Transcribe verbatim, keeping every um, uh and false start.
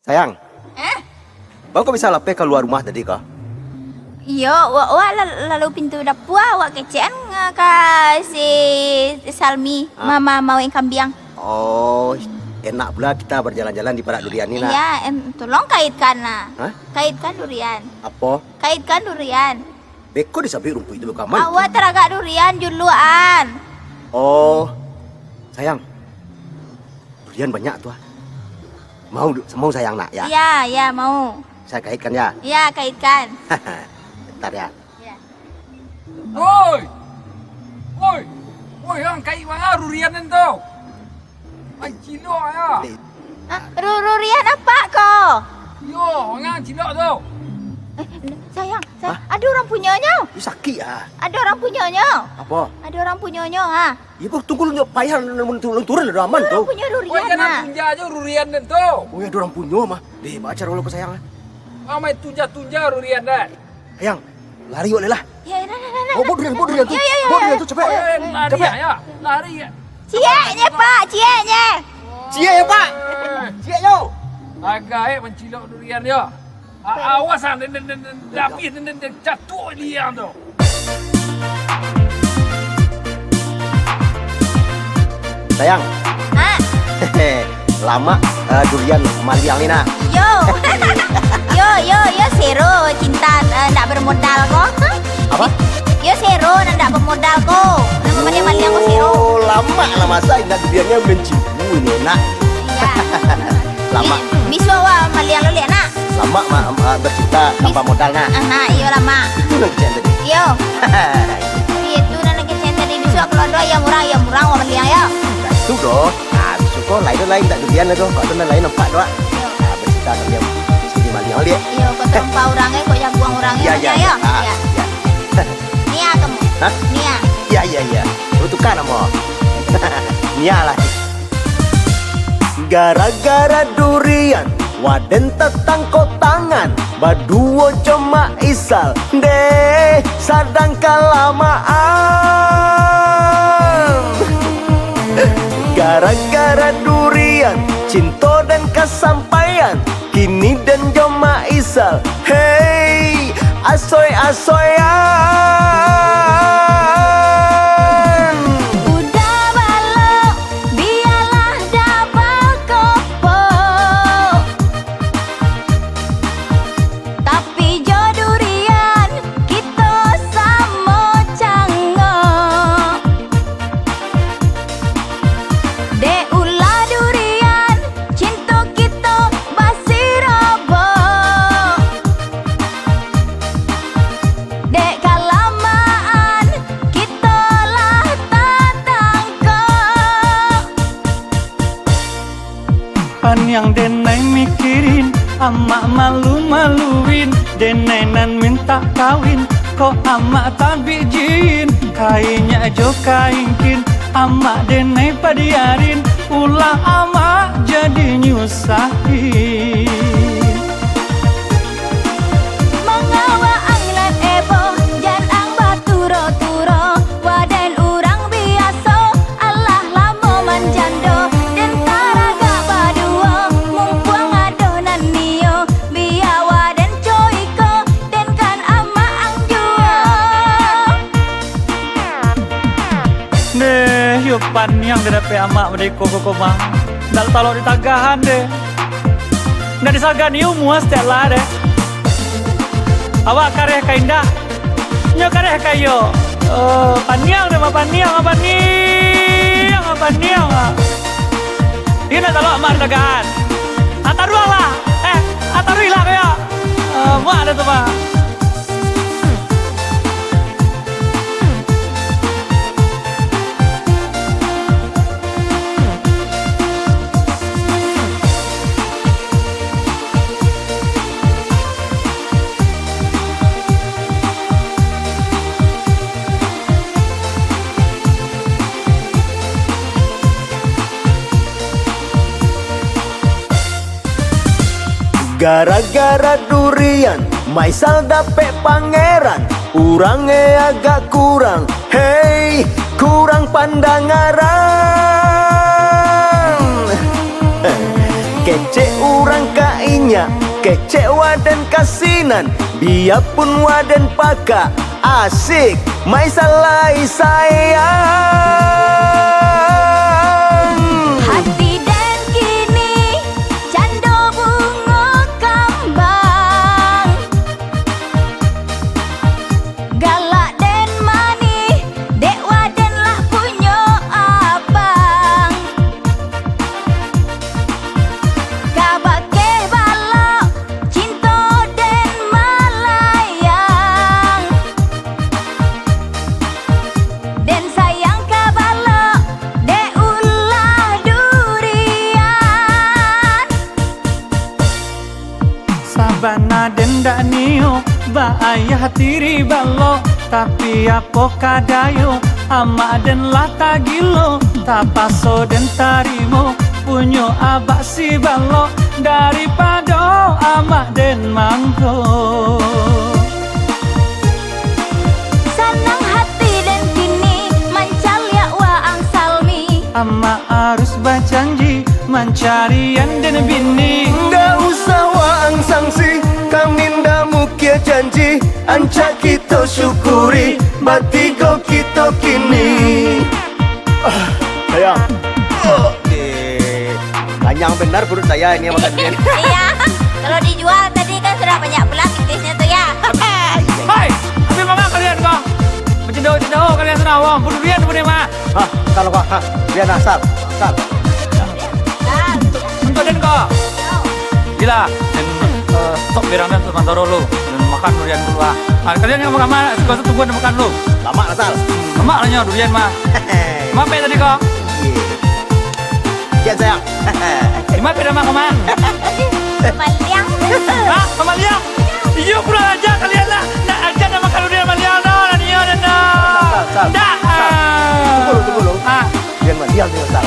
Sayang. Eh? Bang, kok bisa lapeh kalua rumah tadi ko? Iyo, wak, wak la-, lalu pintu dapua, wak kecekan, eh, ka si Salmi, ah, mama maweng kambiang. Oh, enak pula kita berjalan-jalan di parak durian ni, nak. Iya, em, tolong kaitkan, nah. Hah? Kaitkan durian. Apo? Kaitkan durian. Beko disabuik rumpuik tu beko aman. Awak taragak durian juluan. Oh, sayang. Durian banyak tu, ah. Mau du-, mau sayang nak, ya? Iya, iya, mau. Saya kaitkan, ya? Iya, kaitkan. Bentar, ya. Iya. Woi! Woi! Woi, ang kait bana durian nan tu. Mancilok, ya. Ah, ru-, durian apak ko? Yo, ang cilok tu. Eh, sayang, sayang, hah? Ada orang punyonyo. Ih, sakik, ah. Ada orang punyonyo. Apo? Ada orang punyonyo, ha. Iyo, boh, tunggu lu nyok payah, lu turun, lu turun, ado aman tu. Orang punyo durian, woi, jangan nah. Tunja aja durian dan tu. Oh, ya, ada orang punyo mah. Deh, baca dulu ke sayang, ah. Amai tunja-tunja durian dan. Sayang, lari wak lah. Ya, ya, nah, nah, nah, oh, nah. Bawa durian, bawa durian tu. Ya, ya, ya, bawa durian ya, tu, cepet. Eh, lari cepet. Ya, ya. Lari ya. Cieknyo, Pak, cieknyo. Ciek ya, Pak. Eh. Ciek yo. Agak, eh, mancilok durian yo. A-, awas ah, den, den, den, den, den, den, den, catuak liang tu. Sayang. Ha? Lamak, eh, durian maliang ni nah. Yo. Yo, yo, yo, sero cinta, eh, ndak bermodal ko. Apo? Yo, sero nan ndak bermodal ko. Nan mamaliang-maliang ko sero. Oh, lamak lah masa indak duriannya mencibu ini, nak. Iya. Lamak. Bi-, bisuak wak maliang lo liak, nak. Lamak ma-, ma-, bercinta tanpa modal, nah. Ah, nah, iyo lamak. Itu nan kecek tadi. Iyo. Iyo, itu nan kecek tadi. Bisuak kalau ado ayam urang, ayam urang wak maliang, yo. Nah, itu doh. Nah, bisuak ko lain, lain tak durian lah doh. Kok tu nan lain nampak doh, ah. Iyo. Nah, bercinta sambil, sambil maliang liak. Iyo, kok terompa urang, eh, kok jaguang urang, eh, yo. Iya, iya, iya. Ah, iya. Nia kamu. Hah? Nia. Iya, iya, iya. Lu tukar namo. Nia lah. Gara-gara durian, waden tatangkok tangan, baduo jo Mak Isal, deh, sadang kalamaan. Gara-gara durian, cinto den kasampaian, kini den jo Mak Isal, hei, asoy-asoyan. Udah balok, bialah dabal kopok. Tapi jo durian, kito samo cangok. Dek ulah durian, cinto kito basirobok. Dek kalamaan, kito lah tatangkok. Paniang denai mikirin, amak malu-maluin, denai nan mintak kawin, kok amak tabik jin, kainyak jo kaingkin, amak denai padiarin, ulah amak jadi nyusahin. Mangawa ang nan ebo, jan ang baturo-turo, waden urang biaso, alah lamo manjando, den taragak baduo, mumpuang ado nan nio, bia waden coiko, den kan amak ang juo. Deh, yo paniang deh dapek amak madeko ko, ko mah. Ndak talok ditagahan deh. Ndak disagan iyo muas tiak lah deh. Awak kareh ka indak? Nyo kareh ka iyo. Oh, paniang deh mah, paniang, ah, paniang, ah, paniang, ah. Iyo ndak talok amak ditagahan. Ah, taruah lah. Eh, ah, taruih lah kayo. Ah, muak deh tu mah. Gara-gara durian, Maisal dapek pangeran, urang e agak kurang, hei, kurang pandangaran. Kecek urang ka inyak, kecek waden ka sinan, biapun waden pakak, asik, mai salai sayang. Hati den kini cando bungo kambang, galak den manih, dek waden lah punyo abang. Kabake balok, cinto den malayang. Den sayang ka balok, dek ulah durian. Sabana den dak nio baayah tiri balok, tapi apo ka dayo, amak den lah tagilo, tapaso den tarimo, punyo abak si balok, daripado amak den mangko. Sanang hati den kini mancaliak waang Salmi. Amak arus bajanji mancarian den bini. Ndak usah waang sangsi, kami ndak mukia janji. Ancak kito syukuri, batigo kito kini. Ah, sayang. Oke. Kanyang benar perut saya ini makan durian. Iya. Kalau dijual tadi kan sudah banyak pulang pipisnya tuh ya. Hai, habis makan kalian kok. Macam daun-daun kalian sana, wah, bunuh durian, bunuh mah. Hah, kalau kau, hah, biar asal, asal. Untuak den ko. Gila, den, eh, stop berang den samantaro lu. Den makan durian dulu ah. Ah, kalian yang makan mah, suka tu tunggu den makan lu. Lamak lah, Sal. Lamak lah nyo durian mah. Mape tadi ko? Iya. Kian sayang. Di mape nama ko mah? Maliang. Hah? Maliang? Iyo, kurang ajar kalian lah. Nak ajar nak makan durian maliang no, lah nio den no. Sal, Sal, Sal. Dah. Sal. Tunggu lu, tunggu lu. Ah. Durian maliang ni, Sal.